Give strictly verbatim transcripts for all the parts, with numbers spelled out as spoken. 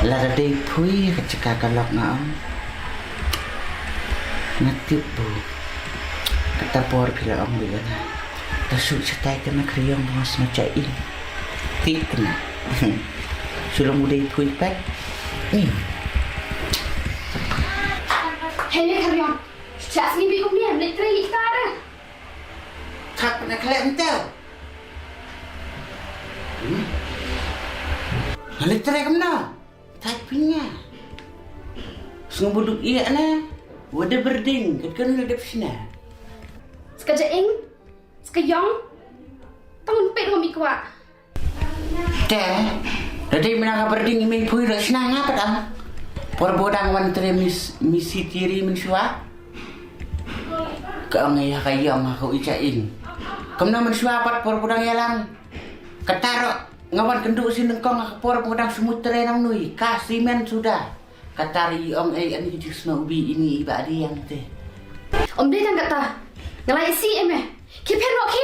Lada dei phi ka jaka ka lok nga ong. Nga tip ba kata por phi la ong ba ïa nga. Ta shu shatai te na khriong ba nga sma cha ing. Tik na. Shu long u dei phi pat. Hmm. Hei, Khriong. Shu sngewbha kum ni, leit trei leit tara. Thak na khlem teu. Hmm. Leit trei kumno? Thait pynïa. Sngewbha duk ïa na. Wada berding kat kan la dep sina. Ska ja ing, ska yong. Tangun pet wa mi kwah. Te da dei mena ka berding i mei phui da sina nga pat am. Por bodang wan tre mis misi tiri men shuwa. Ka ong ïa ka yong ha ka u i cha ing. Kumno men shuwa pat por bodang ïa lang. Ka taro. Nga wan kynduh sien nyngkong ha ka por ba nga dang shu mut trei nang nui ka simen suda. Kata ri ong ei ani ki jingsngew ubi ini i ba adiang te. Ym dei tang kata. Nga la ïasi em eh. Ki pher noh ki.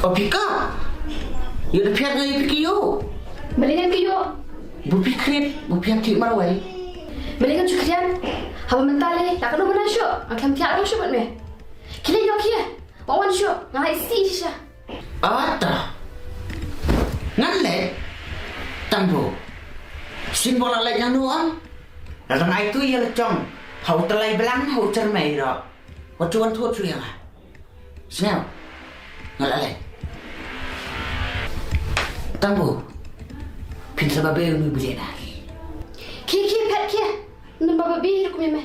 O phi ka. Ïa da pher ngai phi ki ïoh. Mali ngan ki ïoh. Bu phi krit bu phi am thik marwei. Mali ngan ju krit. Haba mynta le la ka dum na shu. Ang khlem thiah rong shu bad me. Ki le ïoh ki. Ba wan shu. Nga la ïasi shisha. Ata. Ngan leh. Tang bu. Sien ba la leh ngan nu am. La dang ai tu ïa la chong. Ha u tlai blang ha u chermai ro. Wat chuan thut shu ïa nga. Sngew. Ngan la leh. Tang bu. Phin sa ba be nu beli na. Ki ki pet ki. Nang ba ba bi rukum ïa me.